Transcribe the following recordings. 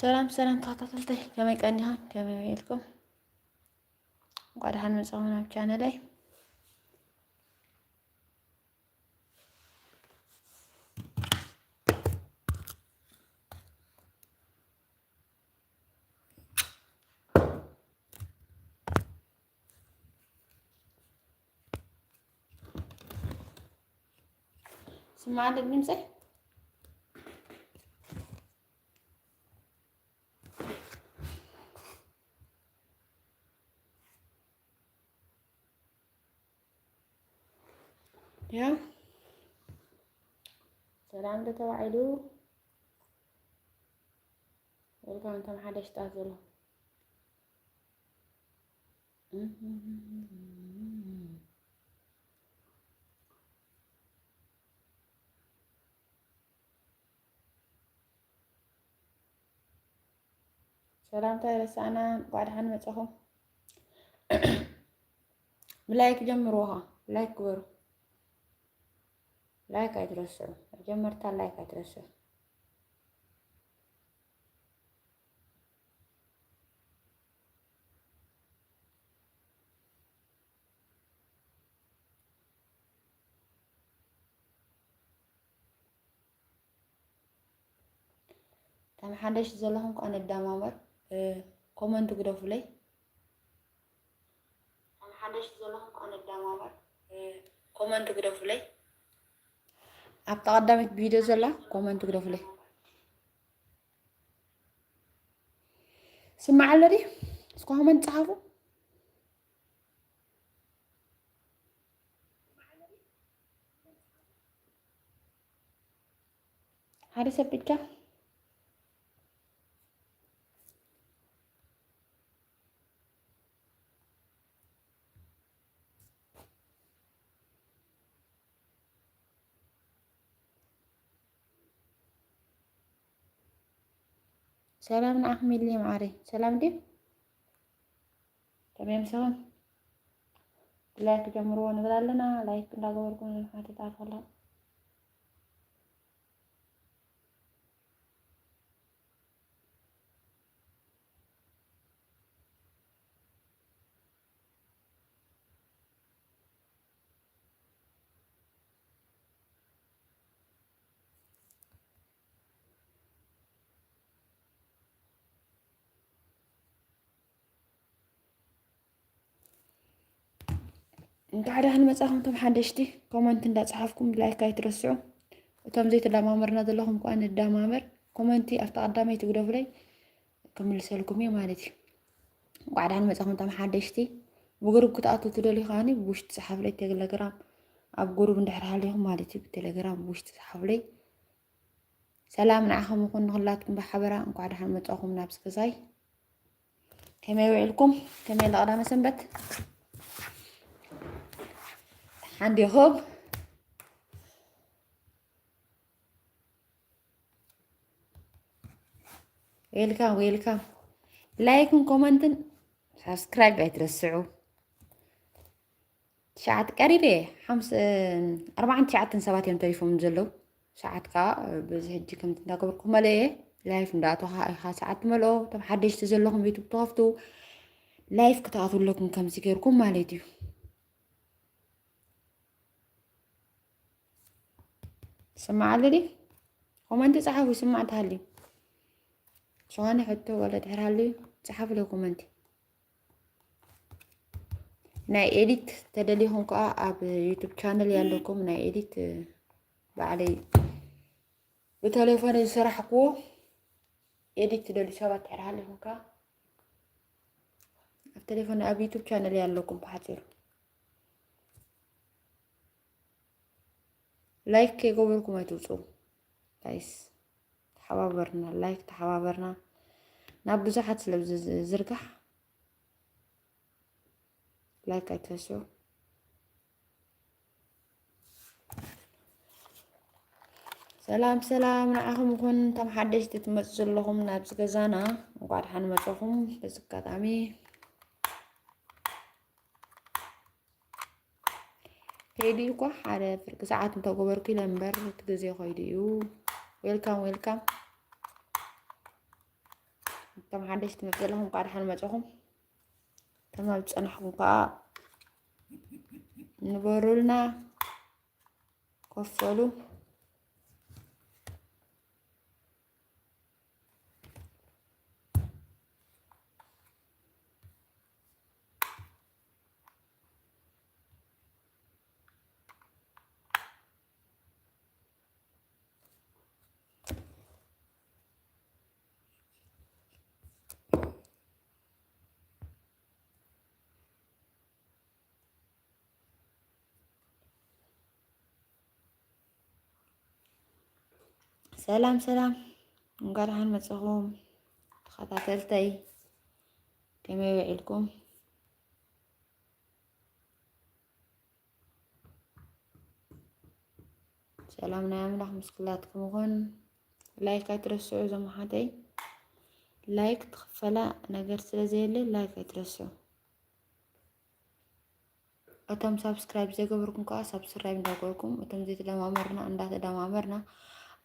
ሰላም ሰላም ተኸታተልተይ፣ ከመይ ቀኒኹም? ከመይ ውዒልኩም? እንኳዕ ደሓን መጻኹም ናብ ቻነለይ። ስማዕ ድምፀይ። ያ ሰላም ዶ ተባዒሉ? ወልካም ከም ሓደሽታት ዘሎ። ሰላምታ ይረሳዕና። እንኳዕ ደሓን መጻኹም። ብላይክ ጀምርዎ ኸዓ። ላይክ ግበሩ። ላይክ ኣይትረስዑ። መጀመርታ ላይክ ኣይትረስዑ። ከም ሓደሽ ዘለኹም ከኣ ንደማመር፣ እ፣ ኮመንት ግደፉለይ። ከም ሓደሽ ዘለኹም ከኣ ንደማመር፣ እ፣ ኮመንት ግደፉለይ። ኣብታ ቀዳመይቲ ቪድዮ ዘላ ኮመንት ግደፉለይ። ስማዕ ኣሎ ድዩ? እስከ ኮመንት ጸሓፉ። ሓደ ሰብ ብቻ። ሰላም ንዓኹም ኢለይ ማዓረይ። ሰላም ድዩ? ከመይ ምሳኹም? ብላይክ ጀምርዎ ንብል ኣለና። ላይክ እንዳገበርኩም ንሓትት ኣፈላ። እንኳዕ ደሓን መጻኹም እቶም ሓደሽቲ። ኮመንት እንዳጸሓፍኩም ላይክ ኣይትረስዑ። እቶም ዘይተደማመርና ዘለኹም ከኣ ንደማመር። ኮመንቲ ኣብታ ቀዳመይቲ ግደፉለይ፣ ክምልሰልኩም እየ ማለት እዩ። እንኳዕ ደሓን መጻኹም እቶም ሓደሽቲ። ብግሩፕ ክትኣትዉ ትደልዩ ከኣኒ ብውሽጢ ጸሓፉለይ ቴሌግራም። ኣብ ግሩፕ እንድሕር ሃሊኹም ማለት እዩ፣ ብቴሌግራም ብውሽጢ ጸሓፉለይ። ሰላም ንዓኹም ይኹን ንኹላትኩም ብሓበራ። እንኳዕ ደሓን መጻኹም ናብዚ ገዛይ። ከመይ ውዒልኩም? ከመይ ኣላ ቀዳመ ሰንበት? ደሓን ዲኹም? ዌልካም፣ ዌልካም። ላይክን ኮመንትን ሳብስክራይብ ኣይትረስዑ። ትሽዓተ ቀሪበ እየ። ሓምስ-፣ ኣርባዓን ትሽዓተን ሰባት እዮም ተሪፎም ዘለዉ። ሰዓት ከኣ በዚ ሕጂ ከምቲ እንዳገበርኩ መልአ እየ። ላይፍ እንዳኣተኻ ኢኻ ሰዓት ትመልኦ። እቶም ሓደሽቲ ዘለኹም ዩቱብ ትኸፍቱ ላይፍ ክትኣትዉ ኣለኩም ከምዚ ገይርኩም ማለት እዩ። ስማዕ ኣሎ ድዩ? ኮመንቲ ጸሓፉ፣ ይስማዕ እንተሃልዩ። ዝኾነ ሕቶ ወለ ድሕር ሃልዩ ጸሓፉለይ ኮመንቲ። ናይ ኤዲት ተደሊኹም ከኣ ኣብ ዩቱብ ቻነል ያለኩም ናይ ኤዲት ባዕለይ ብቴሌፎን ዝሰራሕክዎ ኤዲት ትደልዩ ሰባት ድሕር ሃሊኹም ከኣ ኣብ ቴሌፎን ኣብ ዩቱብ ቻነል ያለኩም ብሓጺሩ። ላይክ ከይገበርኩም ኣይትውጽኡ ጋይስ። ተሓባበርና፣ ላይክ ተሓባበርና። ናብ ብዙሓት ስለ ዝዝርጋሕ ላይክ ኣይትረስዑ። ሰላም ሰላም ንዓኹም ይኹን። እቶም ሓደሽቲ ትመጹ ዘለኹም ናብዚ ገዛና እንኳዕ ደሓን መጻኹም። በዚ ኣጋጣሚ ከይዱ እዩ እኳ ሓደ ፍርቂ ሰዓት እንተገበርኩ ኢለ እምበር እቲ ግዜ ከይዱ እዩ። ዌልካም ዌልካም። ከም ሓደሽ ትመጽእ ዘለኹም እንኳዕ ደሓን መጻኹም። ከም ኣብ ዝጸናሕኩም ከዓ ንበሩልና፣ ኮፍ በሉ። ሰላም ሰላም፣ እንኳዕ ደሓን መጻኹም ተኸታተልተይ። ከመይ ውዒልኩም? ሰላም ናይ ኣምላኽ ምስ ኩላትኩም ይኹን። ላይክ ኣይትረስዑ እዞም ኣሓተይ፣ ላይክ ትኽፈላ ነገር ስለ ዘየለ ላይክ ኣይትረስዑ። እቶም ሳብስክራይብ ዘይገበርኩም ከዓ ሳብስክራይብ እንዳገበርኩም፣ እቶም ዘይተደማመርና እንዳተደማመርና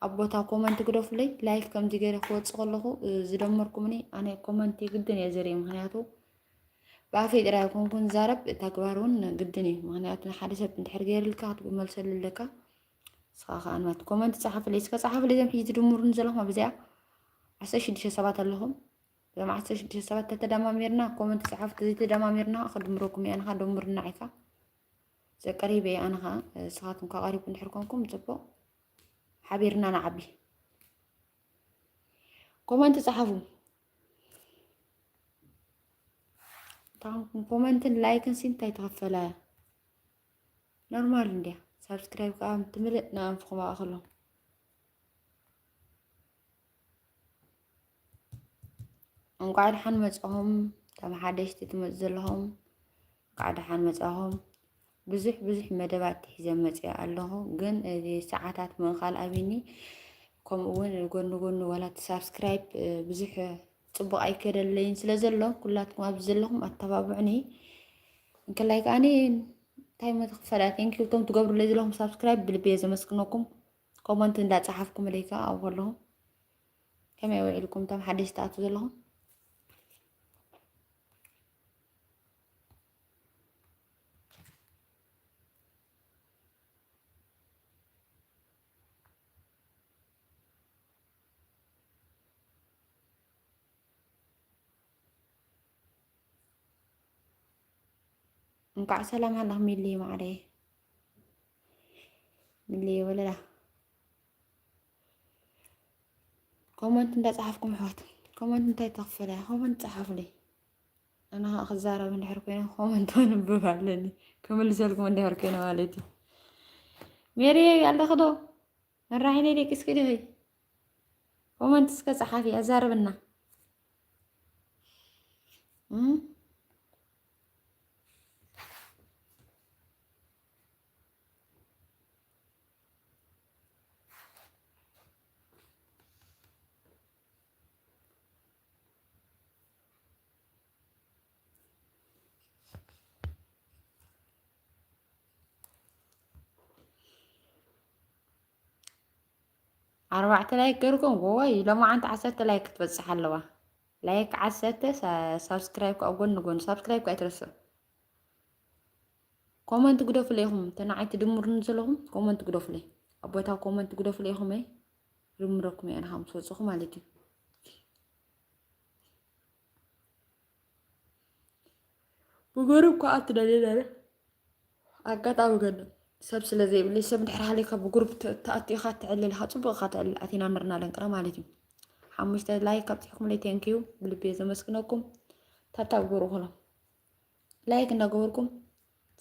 ኣብ ቦታ ኮመንት ግደፉለይ። ላይክ ከምዚ ገይረ ክወፅእ ከለኹ፣ እ፣ ዝደመርኩምኒ ኣነ ኮመንት ግድን እየ ዝርኢ፣ ምክንያቱ ብኣፈይ ጥራይ ኣይኮንኩን ዛረብ፣ ተግባር እውን ግድን እዩ። ምክንያቱ ንሓደ ሰብ እንድሕር ገይርልካ ክትመልሰሉ ኣለካ። ንስኻ ከዓ ንባት ኮመንት ጸሓፍለይ፣ እስከ ጸሓፍለይ። እዞም ሕጂ ትድምሩኒ ዘለኹም ኣብዚኣ ዓሰርተ ሽዱሽተ ሰባት ኣለኹም። እዞም ዓሰርተ ሽዱሽተ ሰባት ተተደማሚርና ኮመንት ጸሓፉ፣ ተዘይተደማሚርና ክድምረኩም እየ። ኣነ ከዓ ደምሩና ኢኻ። ዘቀሪበ እየ ኣነ ከዓ፣ ንስኻትኩም ከዓ ቀሪብኩም እንድሕር ኮንኩም ጽቡቕ። ሓቢርና ንዓቢ። ኮመንት ጸሓፉ። እታ ኮመንትን ላይክን ሲ እንታይ ተኸፈለ? ኖርማል እንድያ። ሳብስክራይብ ከዓ ትምልእ ንኣንፍኹም ኣእኽሎም። እንቋዕ ደሓን መጻኹም፣ እቶም ሓደሽቲ ትመጹ ዘለኹም፣ እንቋዕ ደሓን መጻኹም። ብዙሕ፣ ብዙሕ መደባት ሒዘ መጺአ ኣለኹ፣ ግን እዚ ሰዓታት ምእኻል ኣብኒ፣ ከምኡ እውን ጎኒ ጎኒ ዋላ እቲ ሳብስክራይብ፣ እ፣ ብዙሕ ጽቡቕ ኣይከደለይን ስለ ዘሎ፣ ኩላትኩም ኣብዚ ዘለኹም ኣተባብዑኒ። እንከላይ ከኣኒ እንታይ መተኽፈላ፣ ቴንኪው እቶም ትገብሩለይ ዘለኹም ሳብስክራይብ ብልቢ እየ ዘመስግነኩም። ኮመንት እንዳጸሓፍኩምለይ ከኣ ኣብኡ ከለኹም። ከመይ ውዒልኩም እቶም ሓደሽቲ ትኣትዉ ዘለኹም? እንኳዕ ሰላም ሃለኽ ሚሊ ማዕረይ። ሚሊ ወለላ። ኮመንት እንዳጸሓፍኩም ኣሕዋት፣ ኮመንት እንታይ ተኽፈለ? ኮመንት ጸሓፉለይ። ኣነ ኸኣ ክዛረብ እንድሕር ኮይነ ኮመንት ኣንብብ ኣለኒ። ክምልሰልኩም እንድሕር ኮይነ ማለት እዩ። ሜሪ ኣለኺ ዶ? መራሒነይ ደቂስኪ ዲኺ? ኮመንት እስከ ጸሓፊ፣ ኣዛርብና። እም? ኣርባዕተ ላይክ ገርኩም፣ ወይ ሎማዓንቲ ዓሰርተ ላይክ ክትበጽሕ ኣለዋ። ላይክ ዓሰርተ፣ ሳ-፣ ሳብስክራይብ ከኣ ጎኒ ጎኒ፣ ሳብስክራይብ ከኣ ኣይትረስዑ። ኮመንት ግደፉለይ ኢኹም፣ እተ ንዓይ ትድምሩኒ ዘለኹም ኮመንት ግደፉለይ። ኣብ ቦታ ኮመንት ግደፉለይ ኢኹም፣ እየ ድምረኩም እየ፣ ኣነ ምስ ወጽኹ ማለት እዩ። ብግሩፕ ክኣቱ ደልየ ነይረ። ኣጋጣሚ ግን ሰብ ስለ ዘይብለይ፣ ሰብ እንድሕር ሃልዩካ ብግሩፕ ተ-፣ ተኣቲኻ ትዕልል ኢኻ፣ ጽቡቕ ኢኻ ትዕልል። ኣቲና ንርና ደንቅረ ማለት እዩ። ሓሙሽተ ላይክ ኣብጺሕኩምለይ፣ ቴንኪዩ፣ ብልቢ እየ ዘመስግነኩም። ታብታብ ግበሩ ኩሎም። ላይክ እንዳገበርኩም፣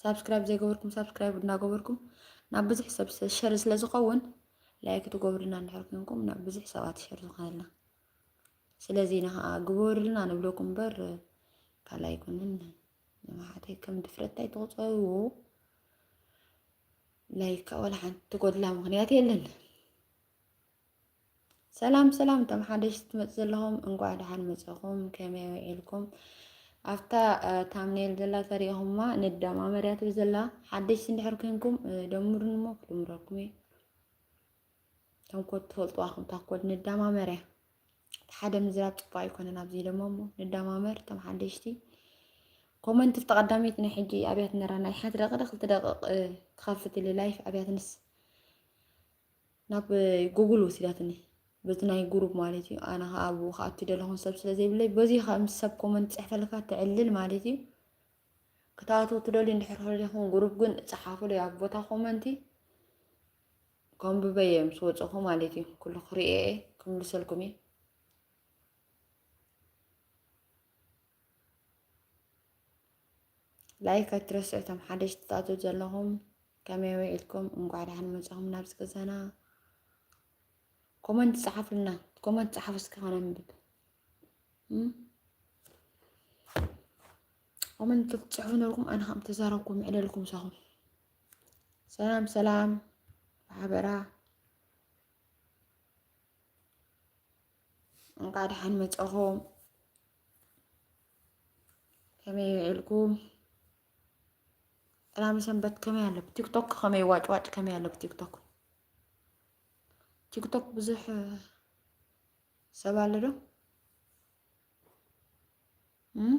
ሳብስክራይብ ዘይገበርኩም ሳብስክራይብ እንዳገበርኩም፣ ናብ ብዙሕ ሰብ ሸር ስለ ዝኸውን፣ ላይክ ትገብሩልና እንድሕር ኮንኩም፣ ናብ ብዙሕ ሰባት ሸር ዝኾነልና። ስለዚ ንኸዓ ግበሩልና ንብለኩም እምበር፣ ካልእ ኣይኮነን። ንመሓተይ ከም ድፍረት ኣይትቑጸርዎ። ላይክ ወላ ሓንቲ ትጎድላ ምኽንያት የለን። ሰላም ሰላም፣ እቶም ሓደሽቲ ትመጹ ዘለኹም እንቋዕ ደሓን መጻኹም። ከመይ ውዒልኩም? ኣብታ፣ እ፣ ታምኔል ዘላ ተሪኢኹማ ንደማመር እያ ትብል ዘላ። ሓደሽቲ እንድሕር ኮንኩም፣ እ፣ ደምሩኒ እሞ ክድምረኩም እየ። እቶም ኮድ ትፈልጥዋ፣ ከምታ ኮድ ንደማመር እያ። እታ ሓደ ምዝራብ ጽቡቅ ኣይኮነን። ኣብዚ ደሞ እሞ ንደማመር፣ እቶም ሓደሽቲ ኮመንት፣ ብቲ ቀዳመይቲ ናይ ሕጂ ኣብያት ነራ ናይ ሓንቲ ደቂቅ ክልተ ደቂቅ ክኸፍት ኢለ ላይፍ ኣብያትንስ ናብ ጉግል ወሲዳትኒ፣ በቲ ናይ ጉሩብ ማለት እዩ። ኣነ ከኣ ኣብኡ ክኣቱ ደለኹን ሰብ ስለ ዘይብለይ፣ በዚ ከኣ ምስ ሰብ ኮመንት ጽሕፈልካ ትዕልል ማለት እዩ። ክትኣትዉ ትደልዩ እንድሕር ክደሊኹም፣ ጉሩብ ግን ጸሓፉለይ ኣብ ቦታ ኮመንቲ፣ ከንብበ እየ ምስ ወጸኹ ማለት እዩ። ኩሉ ክርእየ እየ፣ ክምልሰልኩም እየ። ላይክ ኣይትረስዑ። እቶም ሓደሽቲ ትኣትዉ ዘለኹም ከመይ ውዒልኩም? እንቋዕ ደሓን መጻኹም ናብዚ ገዛና። ኮመንት ጸሓፉልና፣ ኮመንት ጸሓፉ እስኪ ከነንብብ። እም? ኮመንት ክትጽሕፉ ነርኩም ኣነ ከም ተዛረብኩም ምዕደልኩም ሳኹም። ሰላም ሰላም፣ ብሓበራ እንቋዕ ደሓን መጻኹም። ከመይ ውዒልኩም? ቀዳሚ ሰንበት ከመይ ኣሎ? ቲክቶክ ከመይ ዋጭ ዋጭ ከመይ ኣሎ? ቲክቶክ፣ ቲክቶክ ብዙሕ ሰብ ኣሎ ዶ? እም?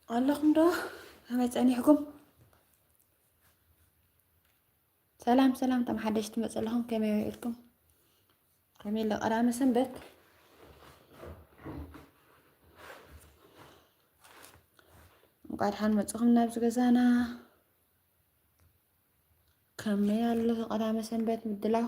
ኣለኹም ዶ? ከመይ ጸኒሕኩም? ሰላም ሰላም፣ እቶም ሓደሽቲ መጸ ኣለኹም፣ ከመይ ውዒልኩም? ከመይ ኣሎ ቀዳመ ሰንበት? እንቋዕ ደሓን መጻኹም ናብዚ ገዛና። ከመይ ኣሎ ቀዳመ ሰንበት ምድላው?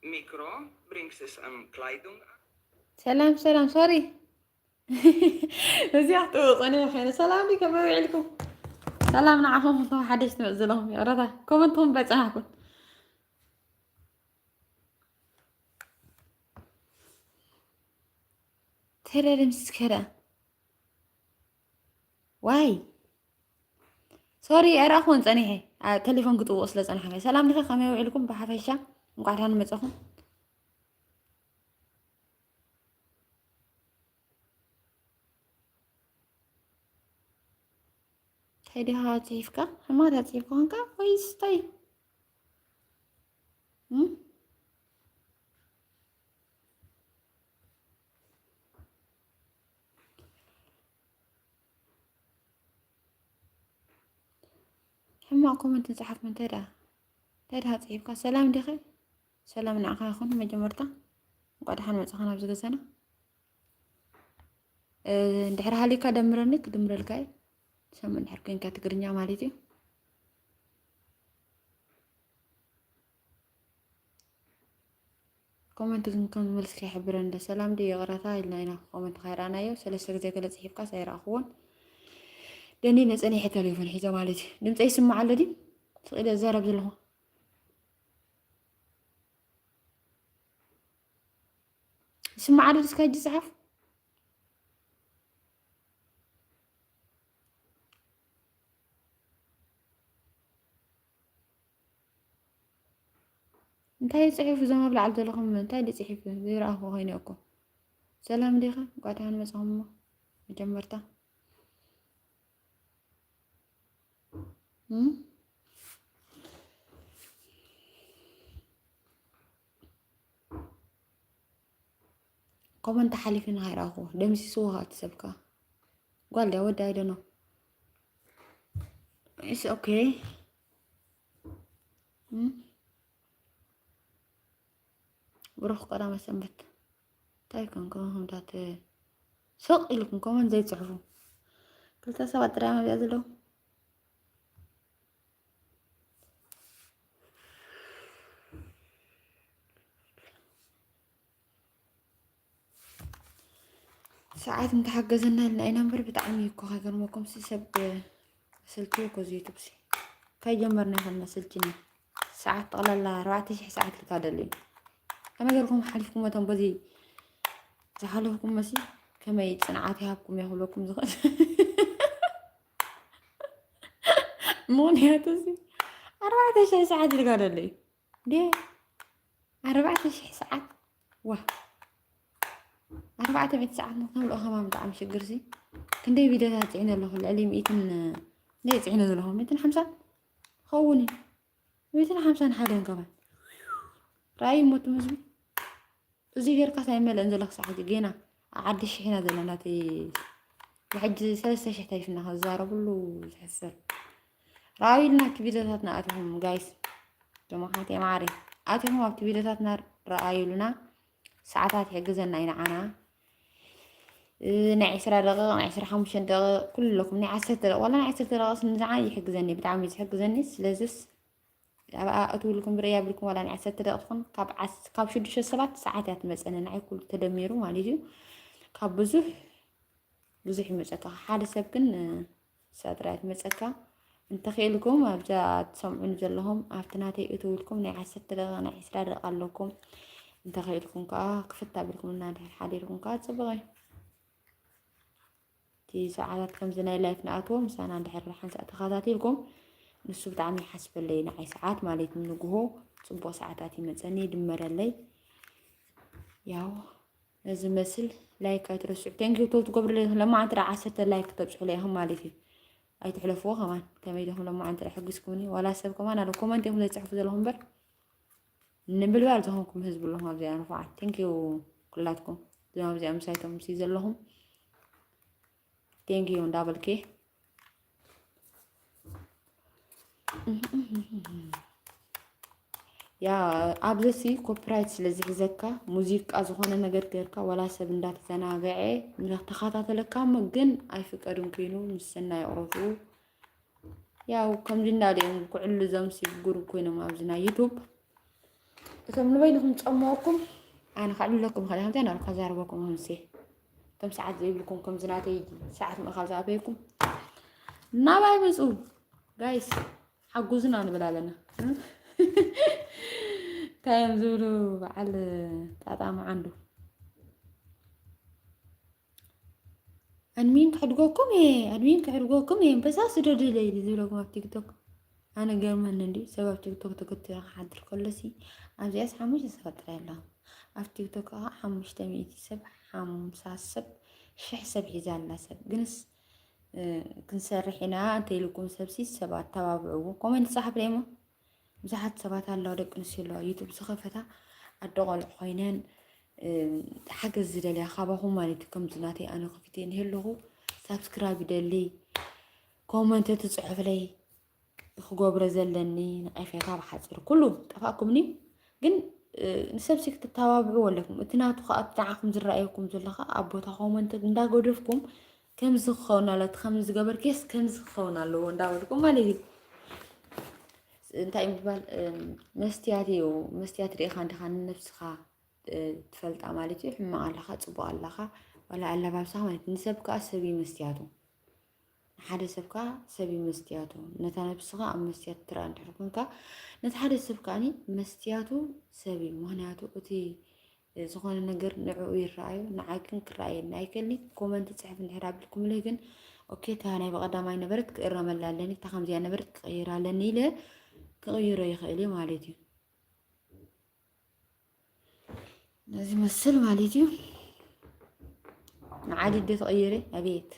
Mikro, bringst es een kleidung aan? ሰላም ሰላም፣ ሶሪ እዚኣ ክትወፀኒ ኮይነ። ሰላም ዲ ከመይ ውዒልኩም? ሰላም ንዓኹም፣ እቶም ሓደሽ ትመፅ ዘለኹም ይቕረታ ኮመንትኩም በፀናሕኩም። ተለ ድምስስ ከዳ ዋይ፣ ሶሪ ኣይረኣኹን ፀኒሐ። ቴሌፎን ክጥውቕ ስለ ፀናሐ። ሰላም ዲኸ? ከመይ ውዒልኩም? ብሓፈሻ እንኳዕ ደሓን መፀኹም። እንታይ ዲኻ ፅሒፍካ? ሕማት ፅሒፍካ ኮንካ ወይስ እንታይ? ሕማቕ ኮመንት ንፅሓፍ። እንታይ ደኣ እንታይ ደኣ ፅሒፍካ? ሰላም ዲኸ? ሰላም ንዓኻ ይኹን። መጀመርታ እንኳዕ ደሓን መፃኻ ናብዚ ገዛና። እንድሕር ሃሊካ ደምረኒ፣ ክድምረልካ እዩ። ሰም እንድሕር ኮንካ ትግርኛ ማለት እዩ። ኮመንት ግን ከም ዝመልስካ ይሕብረኒ። ሰላም ድዩ ይቕረታ ኢልና ኢና ኮመንት ካይረኣናዮ። ሰለስተ ግዜ ገለ ፅሒፍካስ ኣይረኣኽዎን። ደኒ ነፀኒሐ ቴሌፎን ሒዘ ማለት እዩ። ድምፀይ ይስማዕ ኣሎ ድዩ? ስቕ ኢለ ዝዛረብ ዘለኹ ይስማዕ ኣሎ ድስካ ሕጂ? ፀሓፍ። እንታይ ይፅሕፉ እዞም ኣብ ላዕሊ ዘለኹም? እንታይ ድፅሒፉ ዘይረኣኹ ኮይነ እኮ። ሰላም ዲኻ? እንኳዕ ደሓን መፃኹም። እሞ መጀመርታ ኮመንት ሓሊፍና ኣይረኣኹ። ደምሲስዎ እቲ ሰብካ። ጓል ድያ ወዲ? I don't know. It's okay. ብሩኽ ቀዳመ ሰንበት። እንታይ ኮንኩም ከምታት ስቕ ኢልኩም ኮመንት ዘይትፅሕፉ? ክልተ ሰባት ጥራይ እዮም ኣብዚኣ ዘለዉ። ሰዓት እንተሓገዘና ኢልና ኢና እምበር ብጣዕሚ እዩ እኮ ከይገርመኩም ሲ ሰብ ስልኪ እኮ እዚ ዩቱብ ሲ ከይጀመርና ይኸልና ስልችኒ። ሰዓት ጠቕላላ ኣርባዕተ ሽሕ ሰዓት ልካ ደሉ እዩ። ከመይ ገርኩም ሓሊፍኩም መቶም በዚ ዝሓለፍኩም መሲ ከመይ ፅንዓት ይሃብኩም እየ ክብለኩም ዝኽእል። ምኽንያቱ ሲ ኣርባዕተ ሽሕ ሰዓት ልካ ደሉ እዩ። ደ ኣርባዕተ ሽሕ ሰዓት ዋ ኣርባዕተ ሚእቲ ሰዓት ንክተምልኦ ከማን ብጣዕሚ ሽግር ሲ ክንደይ ቪድዮታት ፅዒነ ኣለኹ ልዕሊ ሚእትን ክንደይ ፅዒነ ዘለኹ ሚእትን ሓምሳን ኸውን እዩ ሚእትን ሓምሳን ሓደን ከማን ራእይ ሞት ህዝቢ እዚ ጌርካ ሳይመለእን ዘለክ ሰዓት ጌና ዓዲ ሽሒና ዘለና እቲ ብሕጂ ሰለስተ ሽሕ ተሪፍና ክዛረብሉ ዝሕስር ራእዩልና እቲ ቪድዮታትና ኣትኹም ጋይስ ደሞሓት የማሪ ኣትኹም ኣብቲ ቪድዮታትና ረኣዩልና ሰዓታት ይሕግዘና እዩ ንዓና ናይ ዕስራ ደቂቕ ናይ ዕስራ ሓሙሽተ ደቂቕ ኩሉ ኣለኩም ናይ ዓሰርተ ደቂቕ ዋላ ናይ ዓሰርተ ደቂቕ ንዝዓ ይሕግዘኒ ብጣዕሚ እዩ ዝሕግዘኒ ስለዚስ ኣብኣ እትውልኩም ብርያ ብልኩም ዋላ ናይ ዓሰርተ ደቂቕ ትኹን ካብ ዓስ- ካብ ሽዱሽተ ሰባት ሰዓት እያ ትመፀኒ ንዓይ ኩሉ ተደሚሩ ማለት እዩ ካብ ብዙሕ ብዙሕ ይመፀካ ሓደ ሰብ ግን ንሳ ጥራይ ትመፀካ እንተኽኢልኩም ኣብዛ ትሰምዑኒ ዘለኹም ኣብቲ ናተይ እትውልኩም ናይ ዓሰርተ ደቂቕ ናይ ዕስራ ደቂቕ ኣለኩም እንተኽኢልኩም ከዓ ክፍት ኣቢልኩም እና ድሕር ሓዲርኩም ከዓ ፅቡቕ እዩ እቲ ሰዓታት ከምዚ ናይ ላይፍ ንኣትዎ ምሳና እንድሕር ሓንሳእ ተኸታቲልኩም ንሱ ብጣዕሚ ይሓስበለይ ንዓይ ሰዓት ማለት ንንግሆ ፅቡቕ ሰዓታት ይመፀኒ ይድመረለይ ያው ነዚ መስል ላይክ ኣይትረስዑ ቴንኪ ቶ ትገብሩ ለማዓንቲ ዳ ዓሰርተ ላይክ ተብፅሑለ ኢኹም ማለት እዩ ኣይትሕለፍዎ ከማን ከመይ ዲኹም ለማዓንቲ ዳ ሕግዝኩምኒ ዋላ ሰብ ከማን ኣሎ ኮመንት ኢኹም ዘይፅሕፉ ዘለኹም እምበር ንምብልባል ዝኾንኩም ህዝቢ ኣለኹም ኣብዚኣ ንፉዓት ቴንኪዩ ኩላትኩም እዞም ኣብዚኣ ምሳይቶም ሲ ዘለኹም ቴንኪዩ እንዳበልኪ ያ ኣብዚ ሲ ኮፒራይት ስለ ዝሕዘካ ሙዚቃ ዝኾነ ነገር ገርካ ዋላ ሰብ እንዳተዘናገዐ ንክተኻታተለካ እሞ ግን ኣይፍቀድን ኮይኑ ምስ ሰናይ ኣቕረብኡ ያው ከምዚ እንዳለ እዮም ክዕሉ እዞም ሲ ግሩፕ ኮይኖም ኣብዚ ናይ ዩቱብ እቶም ንበይንኹም ጸምወኩም ኣነ ከዕልለኩም፣ ካልእ ከምዚኣ እናበልኩ ከዛርበኩም። ኣምሴ እቶም ሰዓት ዘይብልኩም፣ ከምዚ ናተይ ሰዓት ምእኻል ዝኣበየኩም፣ ናባይ ምጹ ጋይስ፣ ሓጉዝና ንብል ኣለና። እንታይ እዮም ዝብሉ በዓል ጣጣ መዓንዱ? ኣድሚን ክሕድገኩም እየ፣ ኣድሚን ክሕድገኩም እየ፣ እምበሳ ስደዱለይ ዝብለኩም ኣብ ቲክቶክ። ኣነ ገርመኒ እንዲ ሰብ ኣብ ቲክቶክ ተገቲሩ ክሓድር ከሎሲ፣ ኣብዚኣስ ሓሙሽተ ሰባት ጥራይ ኣለዋ። ኣብ ቲክቶክ ከዓ ሓሙሽተ ሚእቲ ሰብ፣ ሓምሳ ሰብ፣ ሽሕ ሰብ ሒዛ ኣላ ሰብ። ግንስ፣ እ፣ ክንሰርሕ ኢና እንተኢልኩም ሰብሲ ሰብ ኣተባብዕዎ። ኮሜንት ጸሓፍለይ እሞ። ብዙሓት ሰባት ኣለዋ፣ ደቂ ኣንስትዮ ኣለዋ፣ ዩቱብ ዝኸፈታ ኣደ ቆልዑ ኮይነን፣ እ፣ ሓገዝ ዝደልያ ካባኹም ማለት እዩ። ከምዚ ናተይ ኣነ ከፊተ እንሄለኹ ሳብስክራይብ ይደሊ፣ ኮመንት ትጽሕፍለይ፣ ክገብሮ ዘለኒ ነቐፌታ ብሓፂር ኩሉ ጠፋእኩምኒ። ግን፣ እ፣ ንሰብሲ ክትተባብዕዎ ኣለኩም። እቲ ናቱ ከዓ፣ እቲ ንዓኹም ዝረኣየኩም ዘሎ ከዓ ኣብ ቦታ ኮመንት እንዳገደፍኩም፣ ከምዚ ክኸውን ኣሎ፣ እቲ ከምዚ ዝገበርክስ ከምዚ ክኸውን ኣለዎ እንዳበልኩም ማለት እዩ። እንታይ እዩ ምባል፣ እ፣ መስትያት እዩ። መስትያት ርኢኻ እንዲኻ ንነብስኻ፣ እ፣ ትፈልጣ ማለት እዩ። ሕማቕ ኣለኻ፣ ጽቡቕ ኣለኻ፣ ዋላ ኣለባብሳኻ ማለት እዩ። ንሰብ ከዓ ሰብ እዩ መስትያቱ። ንሓደ ሰብ ከዓ ሰብ እዩ መስትያቱ። ነታ ነብስኻ ኣብ መስትያት ትረኣ እንድሕር ኮንካ፣ ነቲ ሓደ ሰብ ከኣኒ መስትያቱ ሰብ እዩ። ምኽንያቱ እቲ ዝኾነ ነገር ንዕኡ ይረኣዮ፣ ንዓይ ግን ክረኣየኒ ኣይክእልኒ። ኮመንት ጽሕፍ እንድሕር ኣቢልኩምለይ ግን፣ ኦኬ፣ እታ ናይ ብቐዳማይ ነበረት ክእረመላ ኣለኒ፣ እታ ከምዚኣ ነበረት ክቕይራ ኣለኒ ኢለ ክቕይሮ ይኽእል እየ ማለት እዩ። ነዚ መስል ማለት እዩ። ንዓዲ ዶ ተቐይረ? ኣቤት።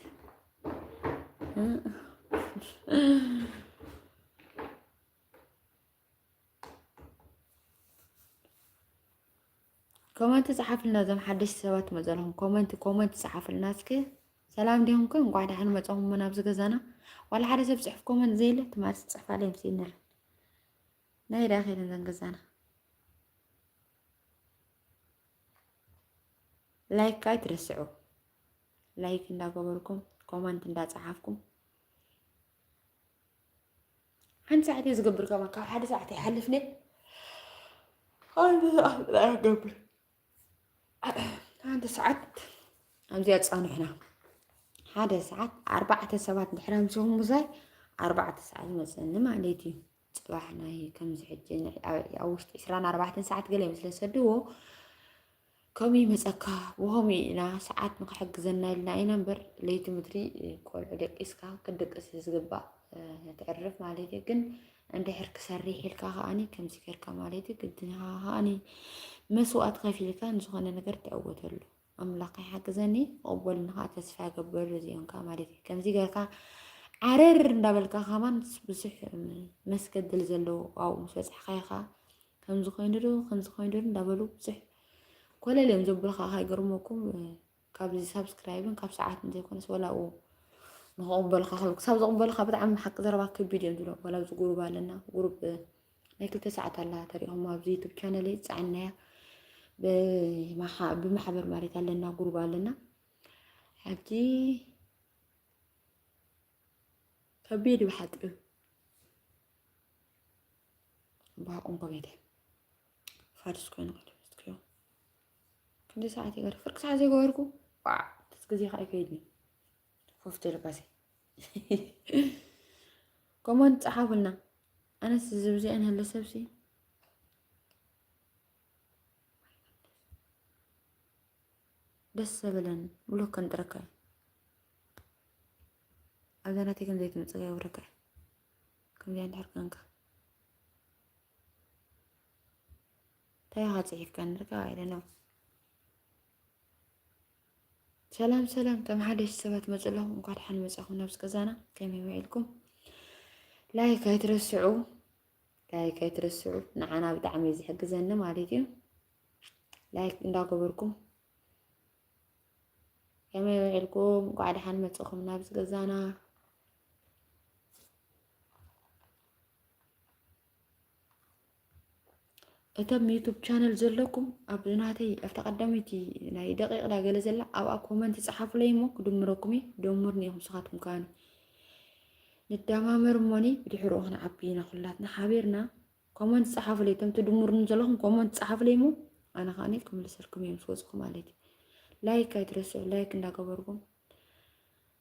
ኮመንት ጸሓፍልና፣ እዞም ሓደሽቲ ሰባት ትመጹ ኣለኹም። ኮመንት፣ ኮመንት ጸሓፍልና እስኪ። ሰላም ዲኹም ከ? እንቋዕ ደሓን መጻኹም ናብዚ ገዛና። ዋላ ሓደ ሰብ ጽሑፍ ኮመንት ዘየለ፣ ትማሊ ዝጽሕፋለይ ምስኒ ኣሎ። ናይ ዳ ኸይደን ዘን ገዛና። ላይክ ኣይትረስዑ። ላይክ እንዳገበርኩም፣ ኮመንት እንዳጸሓፍኩም። ሓንቲ ሰዓት እየ ዝገብር፣ ከማን ካብ ሓደ ሰዓት ይሓልፍኒ። ሓንቲ ሰዓት ጥራይ ክገብር። ሓንቲ ሰዓት ኣብዚኣ ጻንሑና። ሓደ ሰዓት ኣርባዕተ ሰባት ድሕሪ ኣምሲኹም ምሳይ፣ ኣርባዕተ ሰዓት ይመጸኒ ማለት እዩ። ጽባሕ ናይ ከምዚ ሕጂ ን-፣ ኣብ፣ ኣብ ውሽጢ ዕስራን ኣርባዕተን ሰዓት ገለ ይመስለ ሰድዎ። ከምኡ ይመጸካ፣ ብኸምኡ ኢና ሰዓት ንኽሕግዘና ኢልና ኢና እምበር፣ ለይቲ ምድሪ ቆልዑ ደቂስካ፣ ክትድቅስ ዝግባእ፣ እ፣ ትዕርፍ ማለት እዩ። ግን እንድሕር ክሰርሕ ኢልካ ከኣኒ፣ ከምዚ ጌርካ ማለት እዩ፣ ግድን ኢኻ ከኣኒ መስዋእቲ ከፊልካ ንዝኾነ ነገር ትዕወተሉ። ኣምላኽ ይሓግዘኒ፣ ክቕበሉኒ ከዓ ተስፋ ይገብር፣ እዚኦም ከዓ ማለት እዩ። ከምዚ ጌርካ ዓረር እንዳበልካ ከማን ብዙሕ መስገድል ዘለዎ ኣብኡ ምስ በጻሕካዮ ከዓ ከምዚ ኮይኑ ዶ፣ ከምዚ ኮይኑ ዶ እንዳበሉ ብዙሕ ኮለል እዮም ዘብሉኻ። ከይገርመኩም፣ ካብዚ ሳብስክራይብን ካብ ሰዓትን ዘይኮነስ፣ ወላ ኣብኡ ንኽቕበሉኻ ከሎ፣ ክሳብ ዝቕበሉኻ ብጣዕሚ ሓቂ ዘረባ ከቢድ እዮም ዝብሉ። ወላ ኣብዚ ጉሩብ ኣለና፣ ጉሩብ ናይ ክልተ ሰዓት ኣላ ተሪኢኹም ኣብዚ ዩቱብ ቻነለይ ዝጸዓናያ ብማሓ-፣ ብማሕበር ማለት ኣለና፣ ጉሩብ ኣለና። ሕጂ ከቢድ ብሓቂ። ባቆም ኮሜቴ ፋድስ ኮይኑ ቀደም ዝትክዮ። ክንደይ ሰዓት ይገርፍ? ፍርቂ ሰዓት ዘይገበርኩ? ዋዕ፣ ትስ ግዜ ከኣ ኣይከይድኒ። ኮፍ ትብል ካሴ። ኮመንት ጸሓፉልና። ኣነስ ዝብዚአን ህለ ሰብሲ። ደስ ዘበለን ብሎክ ከንጥረካ እዩ። ኣብዛ ናተይ ከም ዘይትምጽእ ይገብረካ እዩ። ከምዚኣ እንድሕር ኮንካ። እንታይ ኢኻ ጽሒፍካ? ንርካ፣ I don't know። ሰላም ሰላም፣ ከም ሓደሽ ሰባት መጹ ኣለኹም። እንኳዕ ደሓን መጻኹም ናብዚ ገዛና። ከመይ ውዒልኩም? ላይክ ኣይትረስዑ፣ ላይክ ኣይትረስዑ። ንዓና ብጣዕሚ እዩ ዝሕግዘኒ ማለት እዩ። ላይክ እንዳገበርኩም። ከመይ ውዒልኩም? እንኳዕ ደሓን መጻኹም ናብዚ ገዛና። እቶም ዩቱብ ቻነል ዘለኩም፣ ኣብ ናተይ፣ ኣብታ ቀዳመይቲ ናይ ደቂቕ ዳ ገለ ዘላ፣ ኣብኣ ኮመንት ጸሓፉለይ እሞ ክድምረኩም እየ። ደምሩኒ ኢኹም ንስኻትኩም ከኣኒ። ንደማመር እሞኒ፣ ብድሕሪኡ ክንዓቢ ኢና ኩላትና ሓቢርና። ኮመንት ጸሓፉለይ፣ እቶም ትድምሩኒ ዘለኹም ኮመንት ጸሓፉለይ እሞ ኣነ ከዓኒ ክምልሰልኩም እየ ምስ ወጽኹ ማለት እዩ። ላይክ ኣይትረስዑ፣ ላይክ እንዳገበርኩም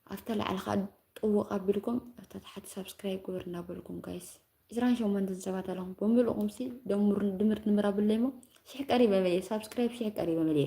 ኣብታ ላዕሊ ከዓ ጥውቕ ኣቢልኩም ኣብታ ታሕቲ ሳብስክራይብ ግበር እናበልኩም ጋይስ። ዕስራን ሸሞንተን ሰባት ኣለኹም ብምልእኹም ሲ ደምር ድምር ድምር ኣብለይ እሞ ሽሕ ቀሪበ መልየ ሳብስክራይብ ሽሕ ቀሪበ መልየ።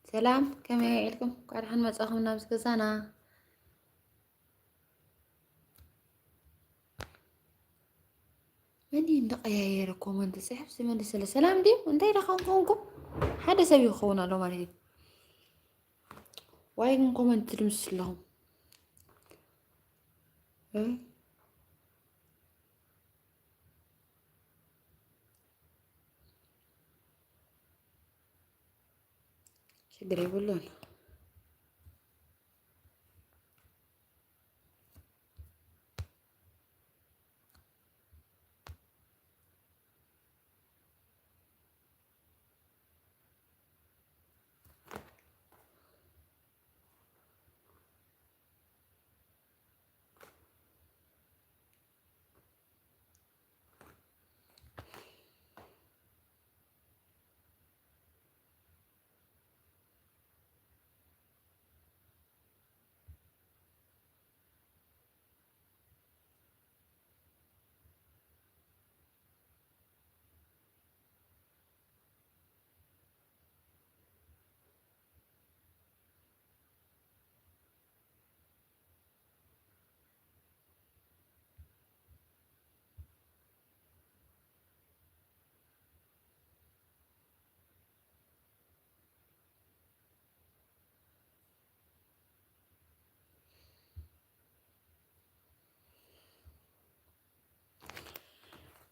ሰላም፣ ከመይ ውዒልኩም? እንኳዕ ደሓን መጻኹም ናብዚ ገዛና። መን እዩ እንዳቀያየረ ኮመንት ዝጽሕፍ ዝመልሰለ? ሰላም ድዩ? እንታይ ኢለ ከም ኮንኩ ሓደ ሰብ ይኸውን ኣሎ ማለት እዩ። ዋይ ግን ኮመንት ትድምስሱ ኣለኹም። እ? ችግር የብሉን።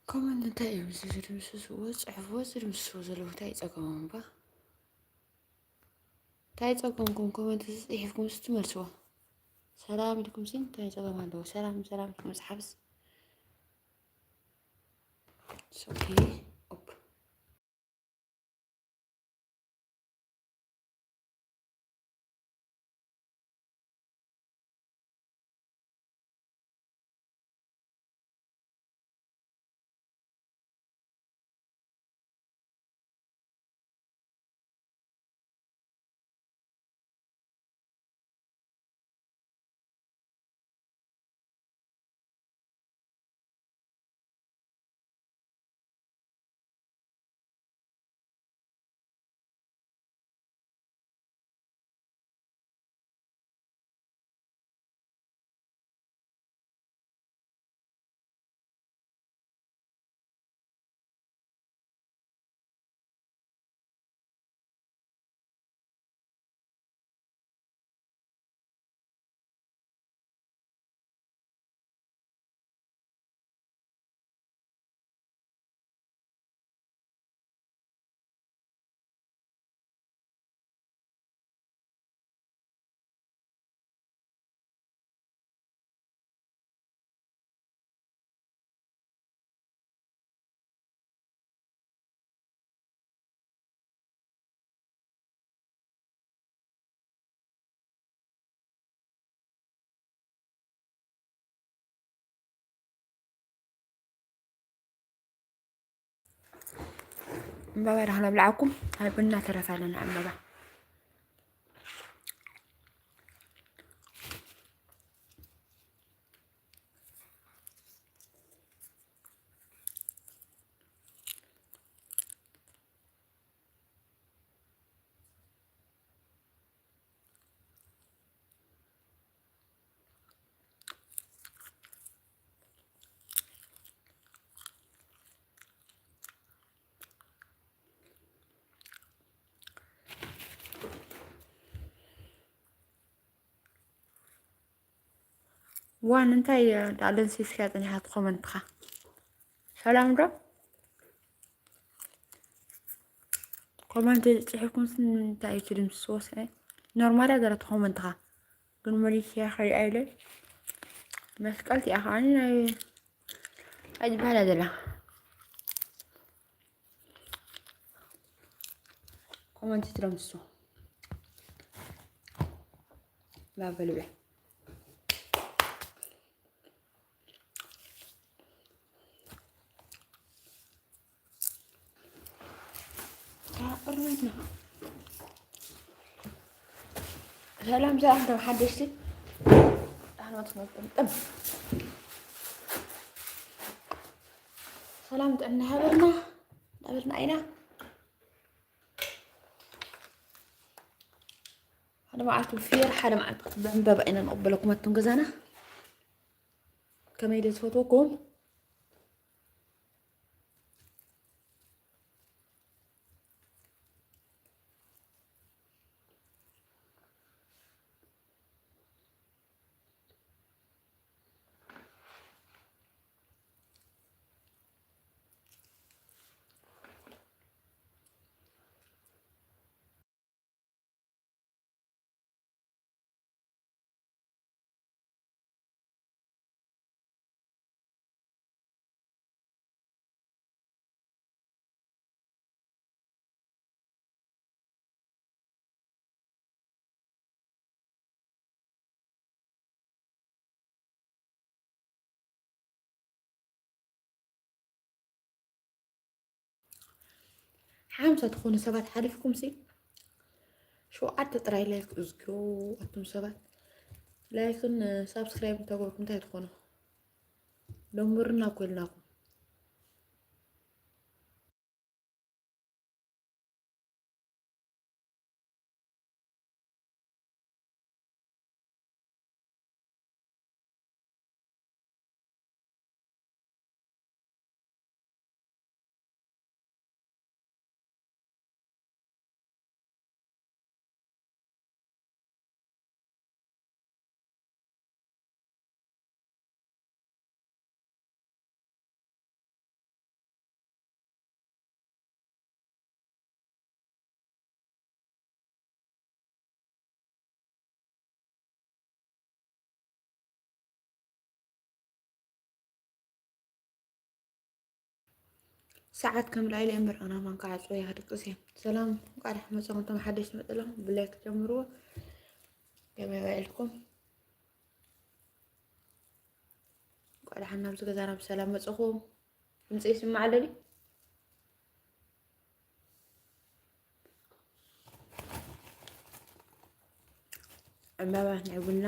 ኮመንት እንታይ እዮም ዝድምስስዎ? ጽሕፍዎ ዝድምስስዎ ዘለዉ እንታይ ጸገሞም እባ? እንታይ ጸገምኩም? ኮመንት ጽሒፍኩም ስትመልስዎ ሰላም ኢልኩም ሲ እንታይ ጸገም ኣለዎ? ሰላም ሰላም ኢልኩም ምጽሓፍስ ኦኬ። ኦፕ። ዕምባባ ዳህና ብላዓኩም። ሃይብና ተረፋ ኣለና ዕምባባ። ዋን እንታይ ዳለን ሲስካ ጽኒሓት ኮመንትኻ ሰላም ዶ? ኮመንት ጽሒፍኩም እንታይ እዩ ትድምስስዎ? ስለ ኖርማል እያ ዘረቶ ኮመንትኻ ግን መሊስያ ከሪኣ ኢለ መስቀልቲ እያ ከዓኒ ናይ ኣይዝበሃላ ዘላ ኮመንት ትደምስሱ ባበልበ ሰላም ሰላም፣ ከም ሓደሽቲ ኣህና ትመጥምጥም ሰላም ጥዕና ሃበርና ዳበልና ኢና። ሓደ መዓልቲ ብፍየር ሓደ መዓልቲ ብዕምበባ ኢና ንቕበለኩም ኣቱም ገዛና። ከመይ ደ ዝፈትወኩም። ሓምሳ ትኾኑ ሰባት ሓሊፍኩም ሲ ሸውዓተ ጥራይ ላይክ እዝግዮ። ኣቱም ሰባት ላይክን ሳብስክራይብ እንተገብርኩም እንታይ ትኾኑ? ደምርና እኮ ኢልናኩም። ሰዓት ከም ላይለ እምበር ኣና ማንካ ዓጽወ እያ ክድቅስ እየ። ሰላም፣ እንኳዕ ደሓን መጻኹም። እቶም ሓደሽ መጠለኹም ብላይክ ጀምርዎ። ገበያ ውዒልኩም። እንኳዕ ደሓን ናብዚ ገዛና ብሰላም መጻኹም። ድምፂ ይስማዕ ኣሎ ድዩ? ዕምባባ ናይ ቡና።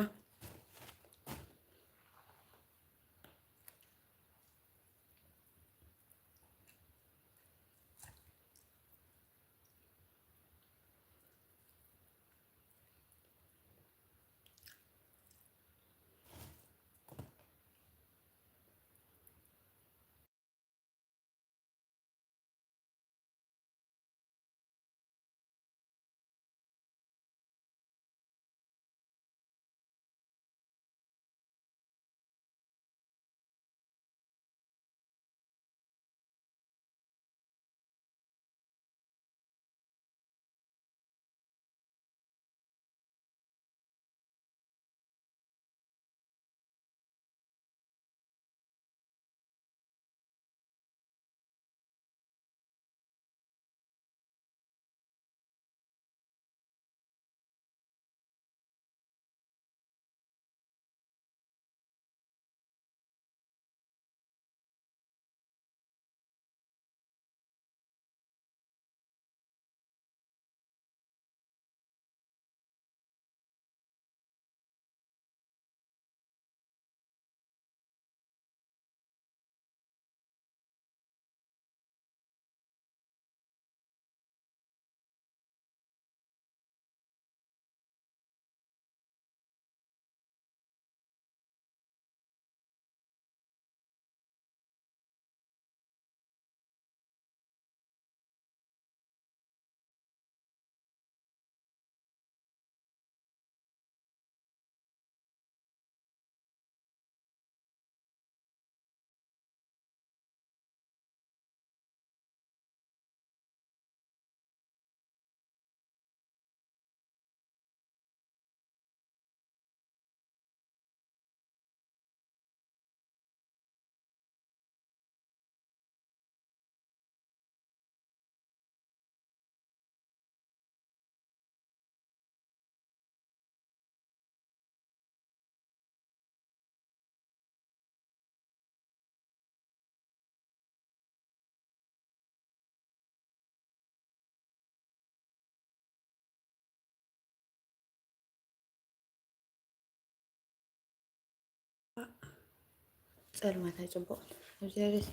ጸልማት ኣይጽቡቕን። ኣብዚ ርእሲ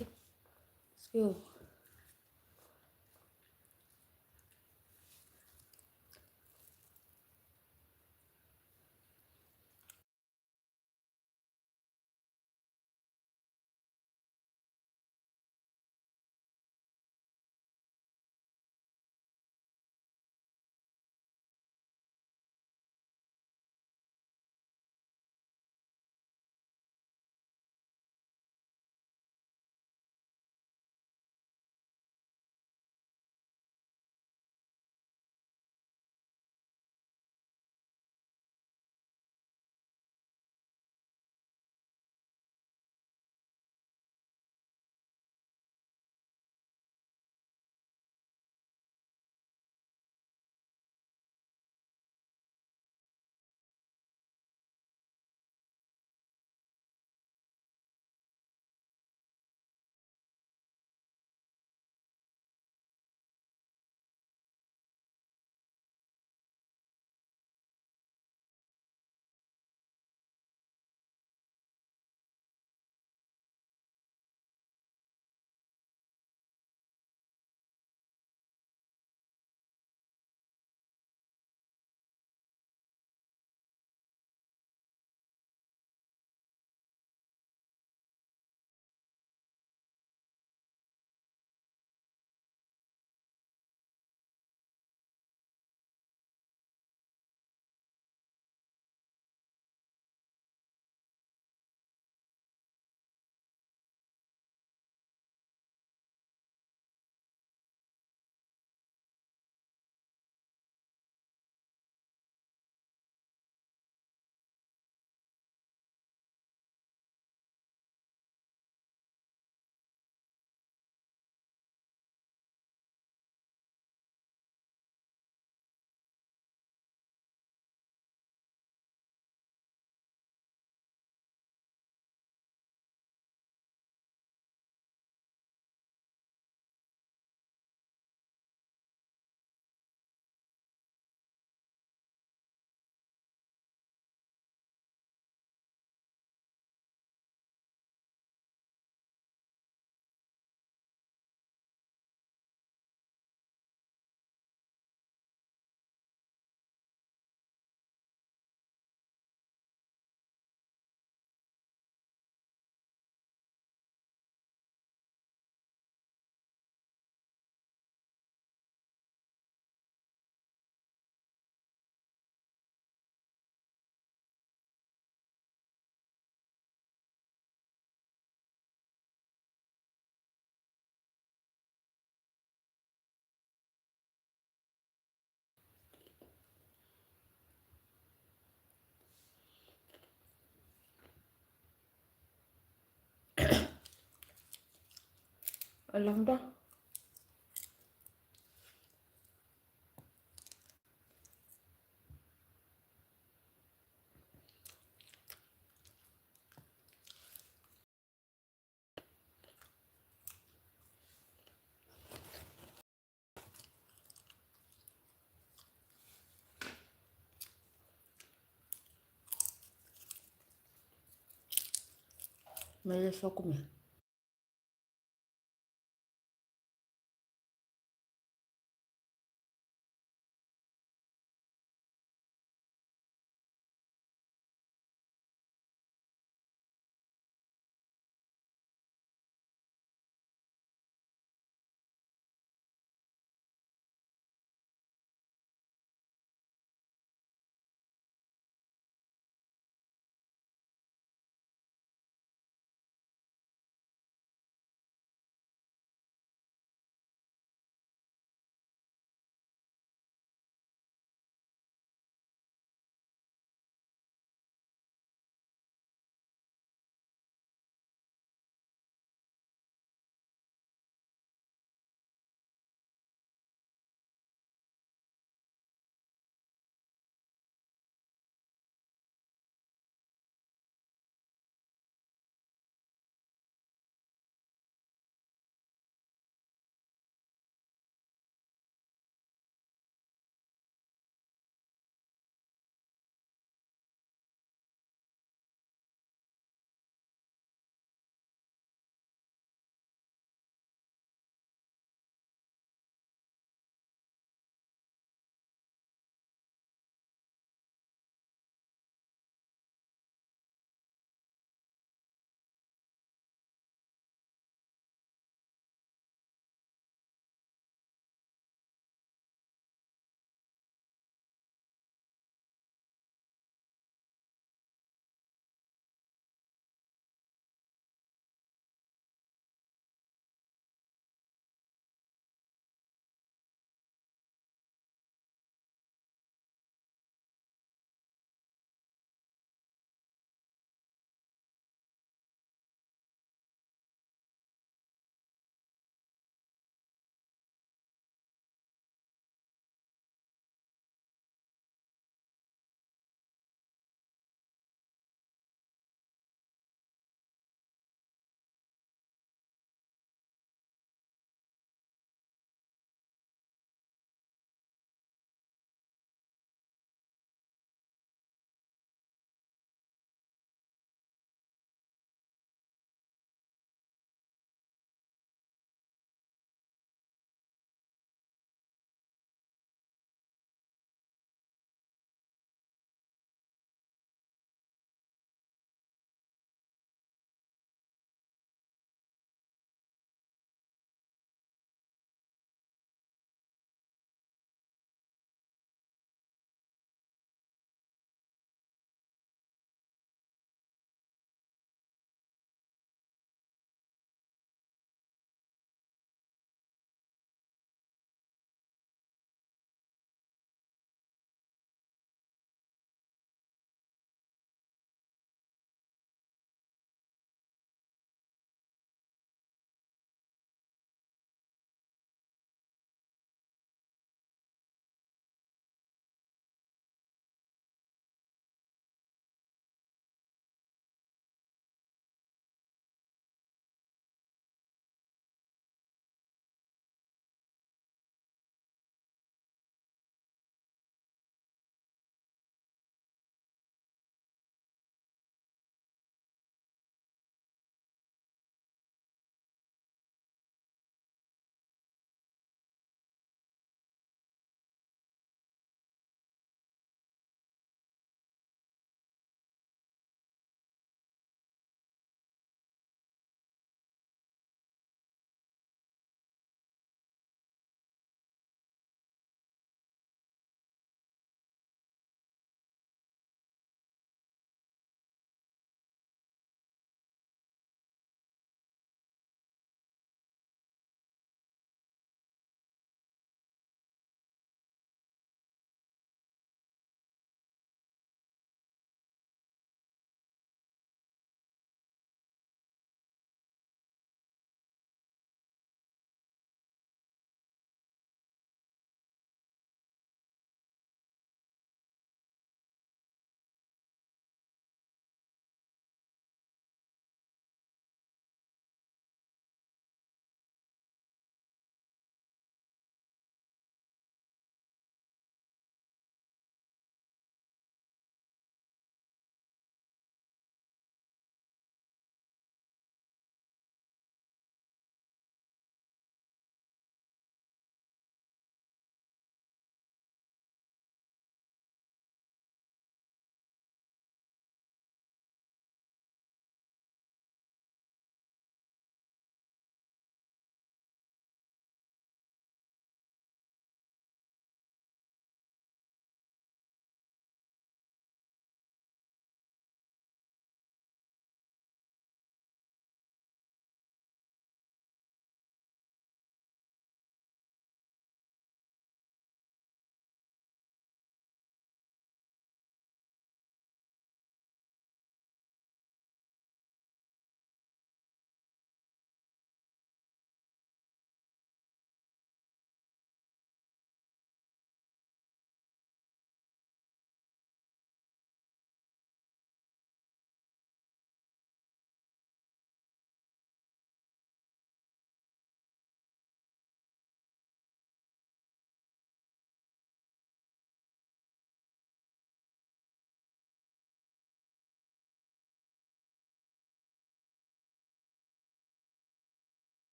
እስኪ ኣለኹም ዶ? መለሰኩም እየ።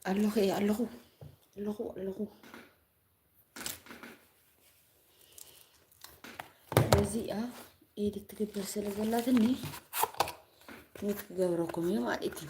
ኣለኹ እየ፣ ኣለኹ፣ ኣለኹ፣ ኣለኹ። በዚኣ ኤዲት ትግበር ስለ ዘላትኒ፣ ኔት ክገብረኩም እዩ ማለት እዩ።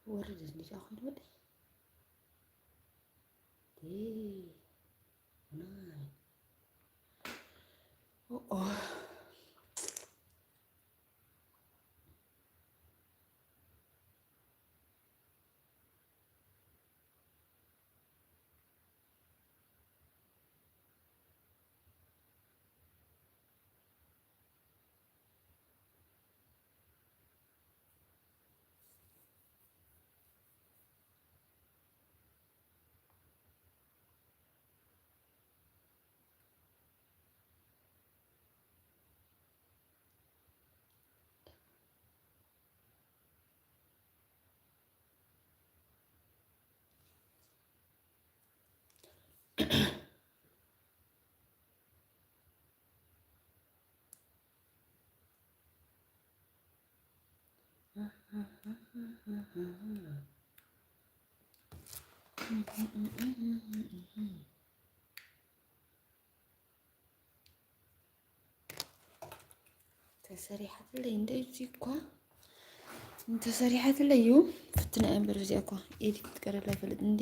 ወርድ እንዲዳ ኮይኑ ወዲ ዴ ናይ ኦኦ ተሰሪሓትለይ እንደ እዚ እኳ እንተሰሪሓትለይ እዩ። ፍትና እያ እምበር እዚኣ እኳ ኤዲት ክትቀረላ ይፈልጥ እንዴ?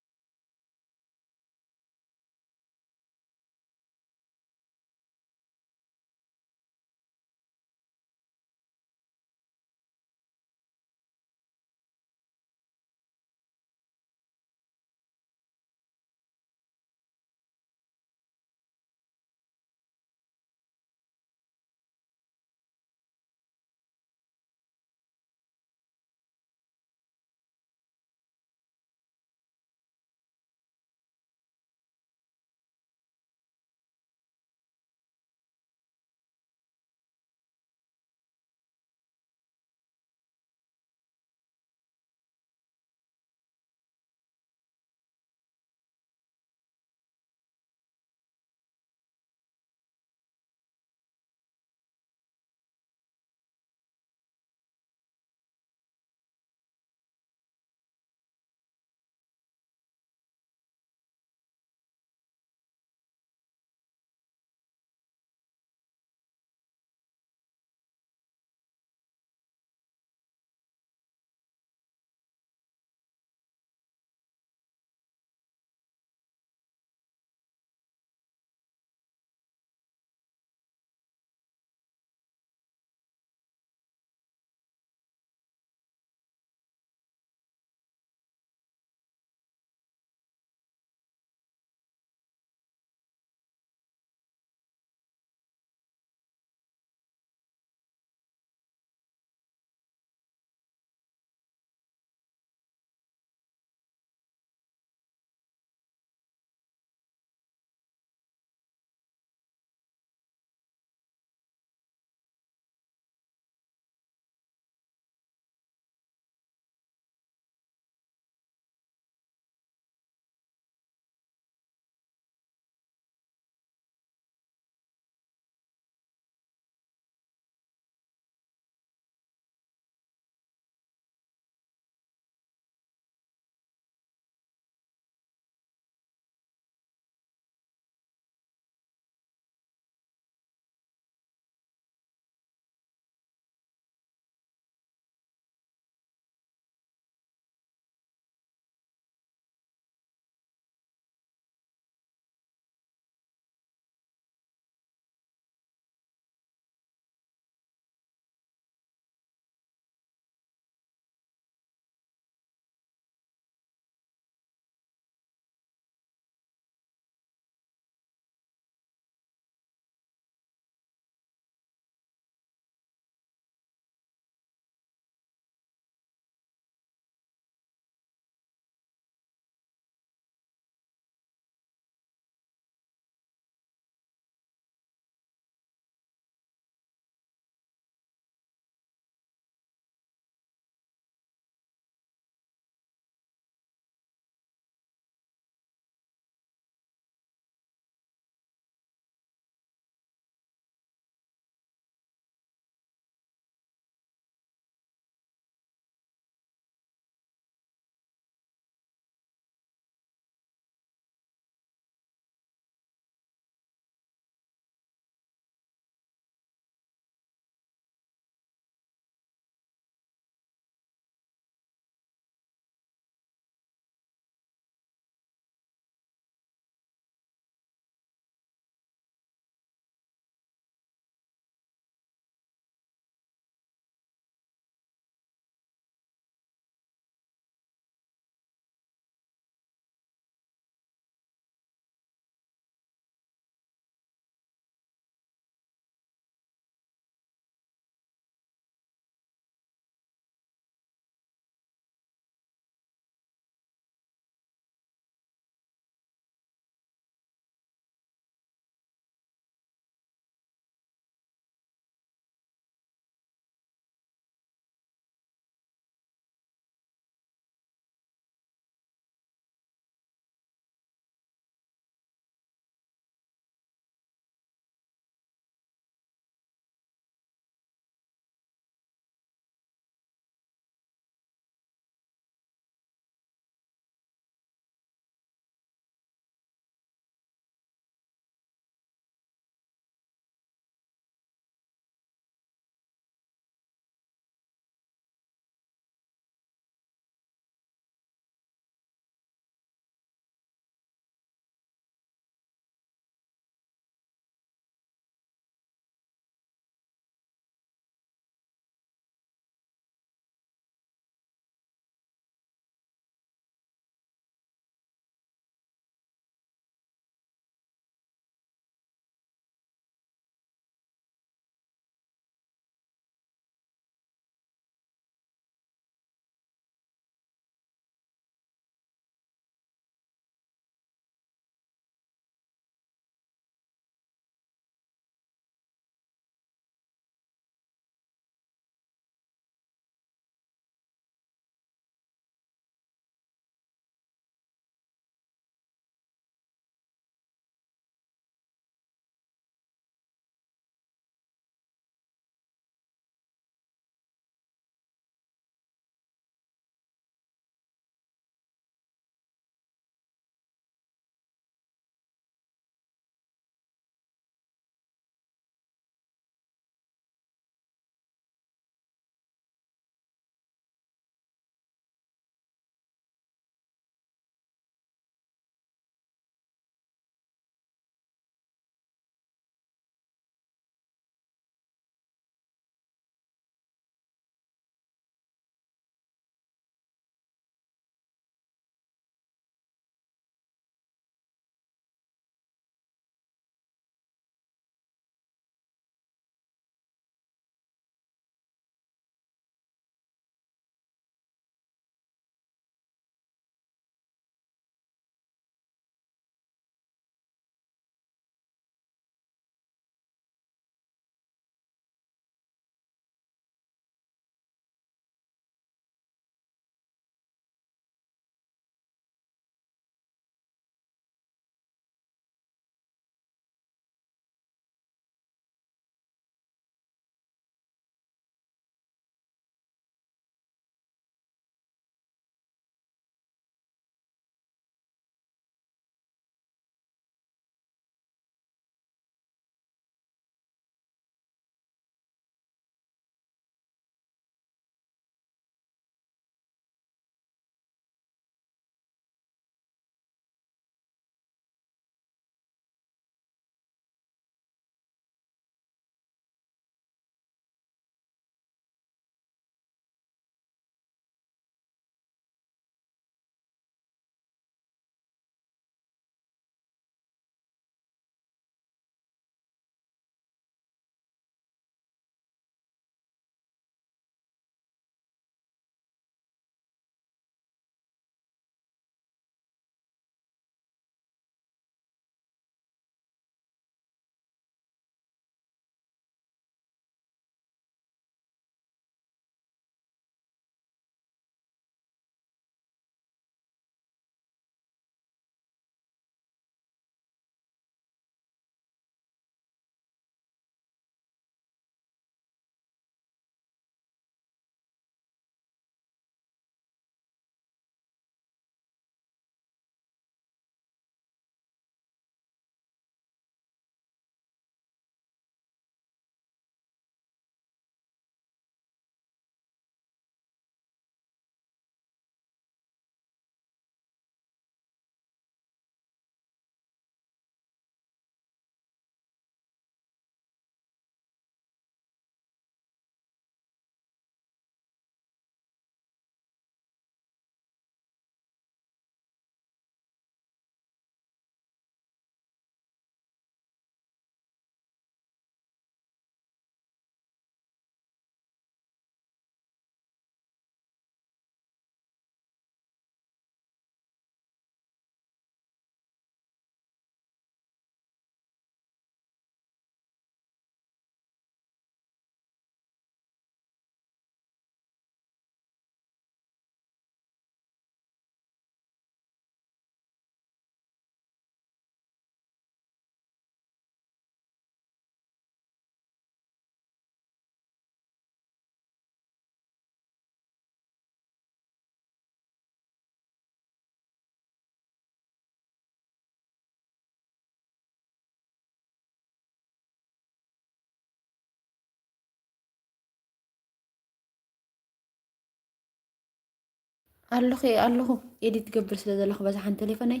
ኣለኹ ኣለኹ ኤዲት ትገብር ስለ ዘለኹ በዛሓን ቴሌፎነይ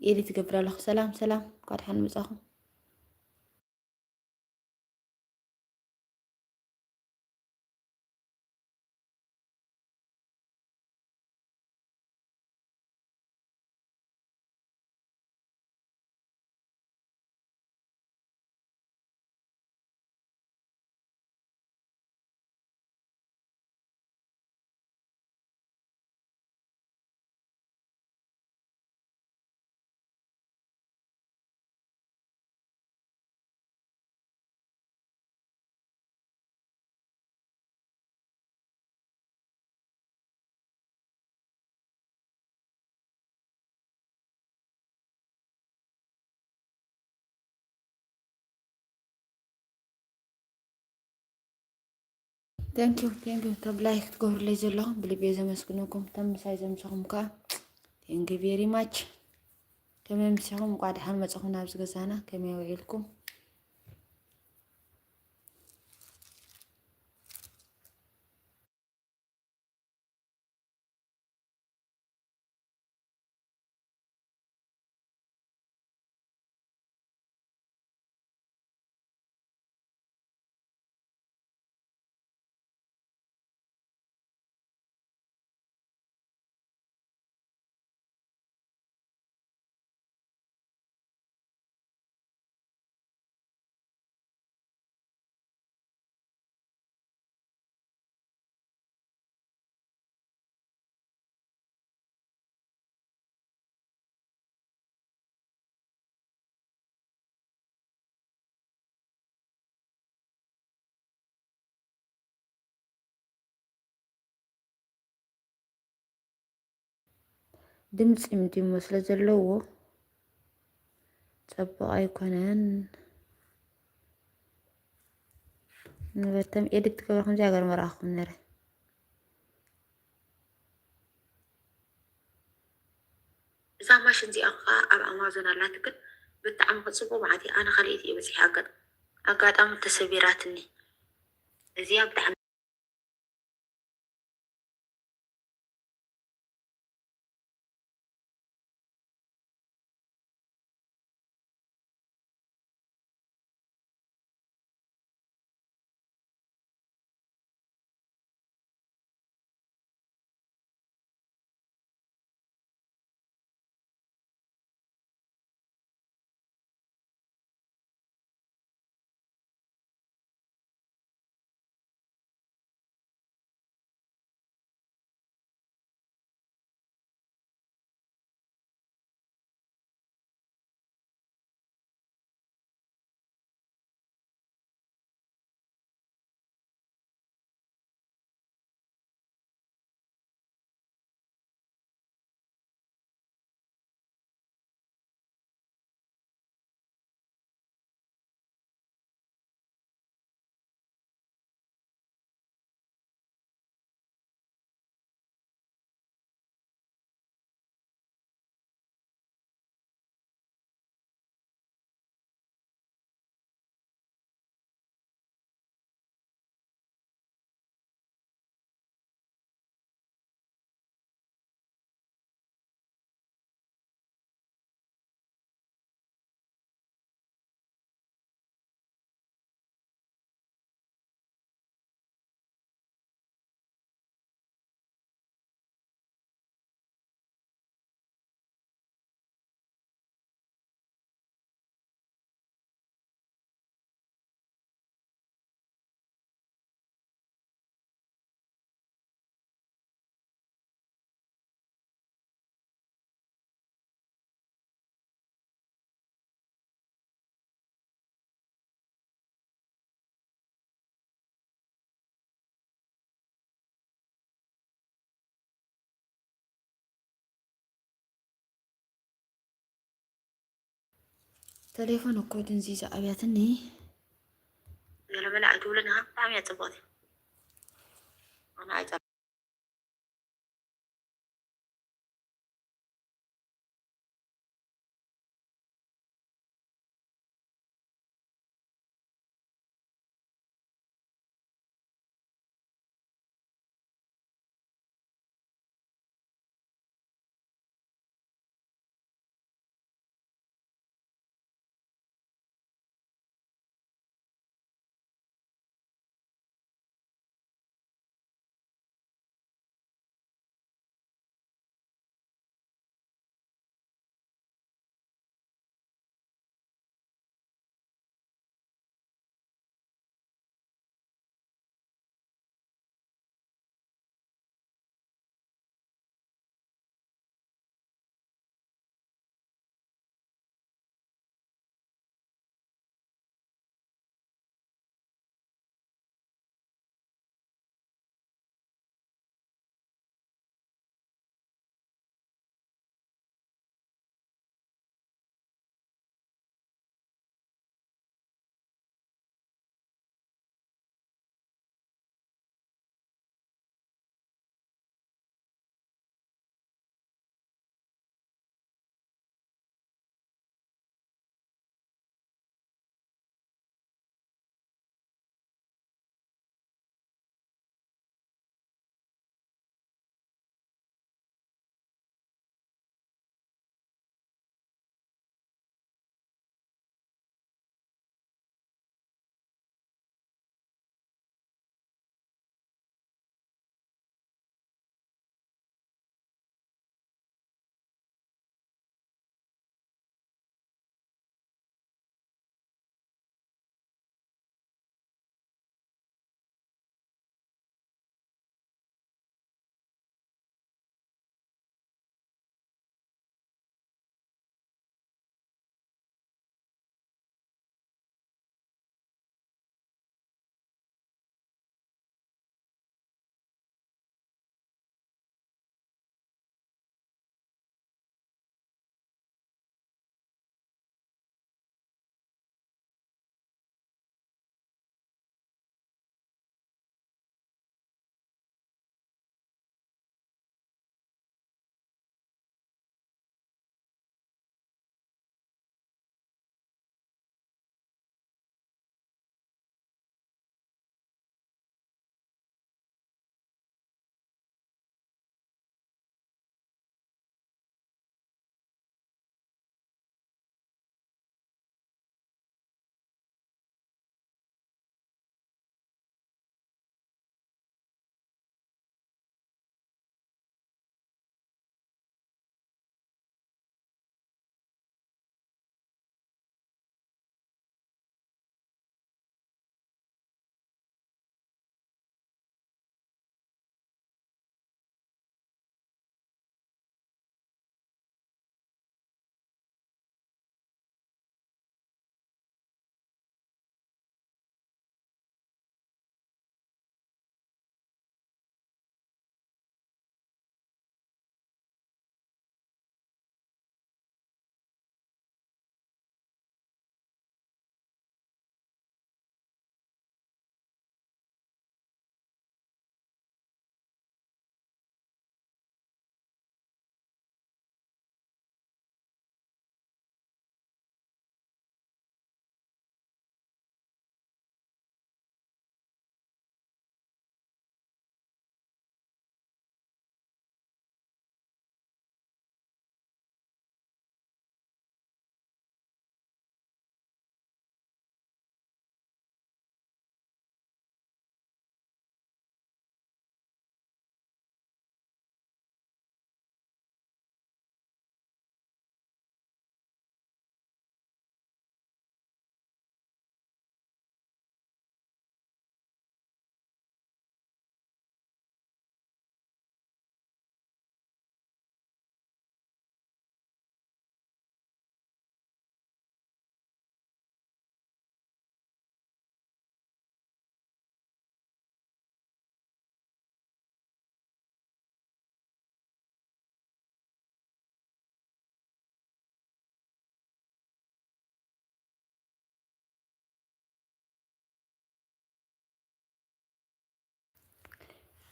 ኤዲት ትገብር ኣለኹ። ሰላም ሰላም፣ እንኳዕ ደሓን መጻኹም። Thank you, thank you። ተብ ላይክ ክትገብሩለይ ዘለኹም ብልቢ እየ ዘመስግነኩም። ተም ምሳይ ዘምሰኹም ከዓ thank you very much። ከመይ ምሲኹም? እንኳዕ ደሓን መጻኹም ናብዚ ገዛና። ከመይ ውዒልኩም? ድምፂ ምዲሞ ስለ ዘለዎ ፅቡቕ ኣይኮነን። ንበተም ኤዲት ክገብር ከምዚ ሃገር መርኣኹም ነረ። እዛ ማሽን እዚኣ ከዓ ኣብ ኣማዞን ኣላትኒ፣ ግን ብጣዕሚ ክፅቡቅ ማለት እዩ። ኣነ ካልኦት እየ በፂሐ ኣጋጥ-፣ ኣጋጣሚ ተሰቢራትኒ። እዚኣ ብጣዕሚ ቴሌፎን እኮ ድንዚዛ ኣብያትኒ። ገለመለ ኣይትብልን ኢኻ፣ ብጣዕሚ እያ ጽብቕቲ። ኣነ ኣይጸ-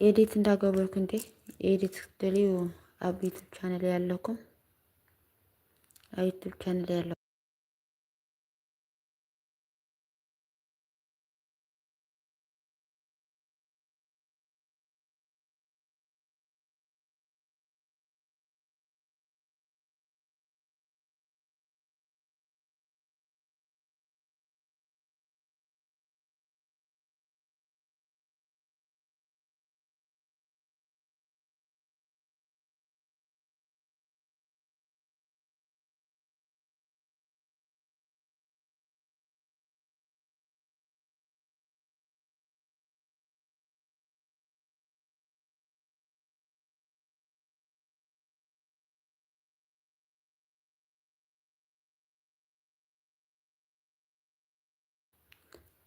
ኤዲት እንዳገበርኩ እንዴ፣ ኤዲት ክትደልዩ ኣብ ዩቱብ ቻነል ያለኩም፣ ኣብ ዩቱብ ቻነል ያለኩም።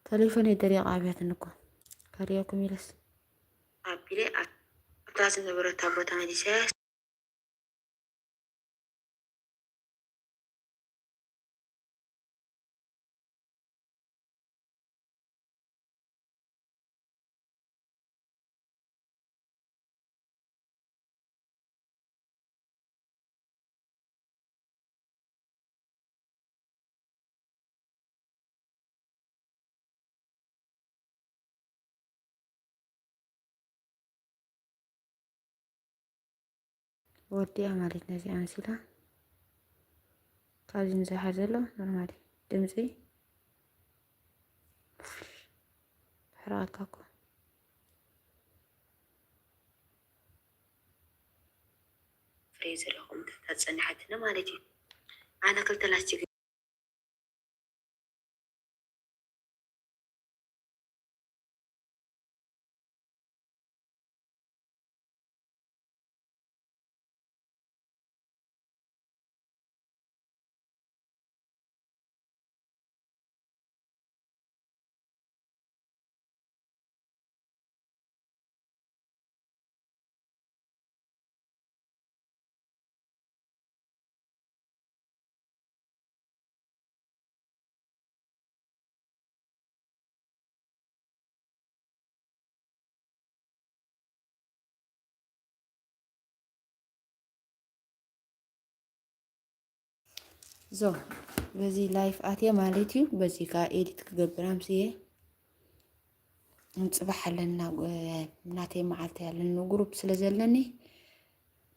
ተሌፎነይ ደሪቓ ኣብያትኒ እኮ። ካርያኩም ኢለስ። ኣቢለ ኣብታ ዝነበረታ ቦታ መሊሰ። ወዲኣ ማለት ነዚ ኣምሲላ ካብዚ ንዝሓ ዘሎ ኖርማሊ ድምፂ ሕራቃካ እኮ። ፍሬዘር ኢኹም ተጸንሐትኒ ማለት እዩ። ኣነ ክልተ ላስቲክ ዞ በዚ ላይፍ ኣትየ ማለት እዩ። በዚ ከዓ ኤዲት ክገብር ኣምስየ። ንጽባሕ ኣለና፣ እ፣ ናተይ መዓልቲ ኣለኒ ግሩፕ ስለ ዘለኒ፣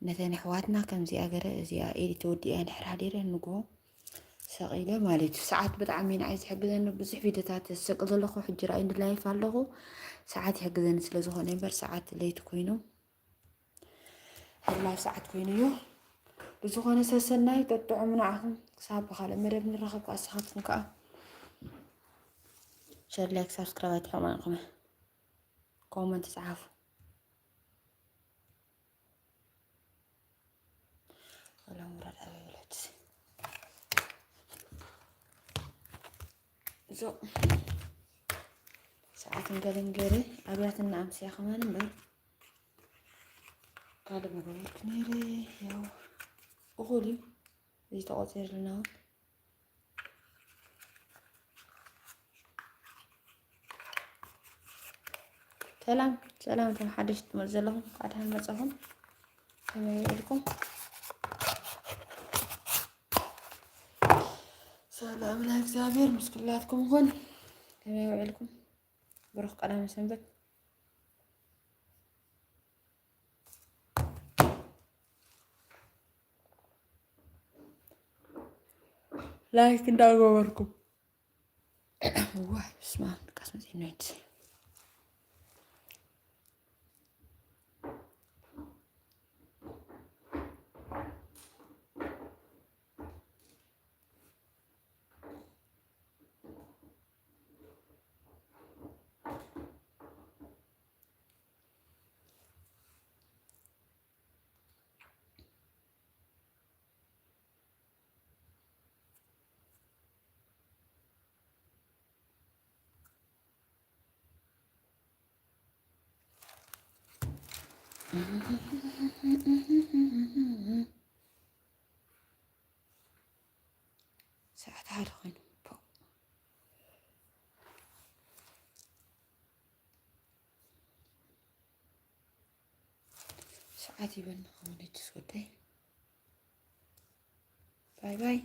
ነተን ኣሕዋትና ከምዚኣ ገረ እዚኣ ኤዲት ተወዲኣ ድሕር ሃዲረ ንግሆ ሰቒለ ማለት እዩ። ሰዓት ብጣዕሚ ንዓይ ዝሕግዘኒ፣ ብዙሕ ቪድዮታት ዝሰቅል ዘለኹ ሕጂ ራእይ ላይፍ ኣለኹ። ሰዓት ይሕግዘኒ ስለ ዝኾነ እምበር ሰዓት ለይቲ ኮይኑ፣ ሕላፍ ሰዓት ኮይኑ እዩ። ብዝኾነ ሰሰናይ ጥጥዑም ንዓኹም። ክሳብ ብኻልእ መደብ ንራኸብ፣ ኣሳኻትኩም ከዓ ሸር፣ ላይክ፣ ሳብስክራይብ ኣይትሕመቑ። ኮመንት ጸሓፉ። ሰላም ውረድ ኣበይ ውረድ። እዞ ሰዓት እንገለንገለ ኣብያትና ኣምስያ ከማን እምበር ካልእ መገበርኩ ነይረ። ያው እኹል እዩ። እዚ ተቆፂርልና እውን። ሰላም ሰላም፣ እቶም ሓደሽቲ ትመፁ ዘለኹም እንኳዕ ደሓን መፃኹም። ከመይ ውዒልኩም? ሰላም ናይ እግዚኣብሔር ምስ ኩላትኩም ይኹን። ከመይ ውዒልኩም? ብሩኽ ቀዳመ ሰንበት። ላይክ እንዳገበርኩም። ዋይ፣ በስመ ኣብ፣ ድቃስ መጺእኒ። ሰዓት ሓደ ኮይኑ። ፖ። ዓቲበኒ ክኸውን እጅስ ወደይ። ባይ ባይ።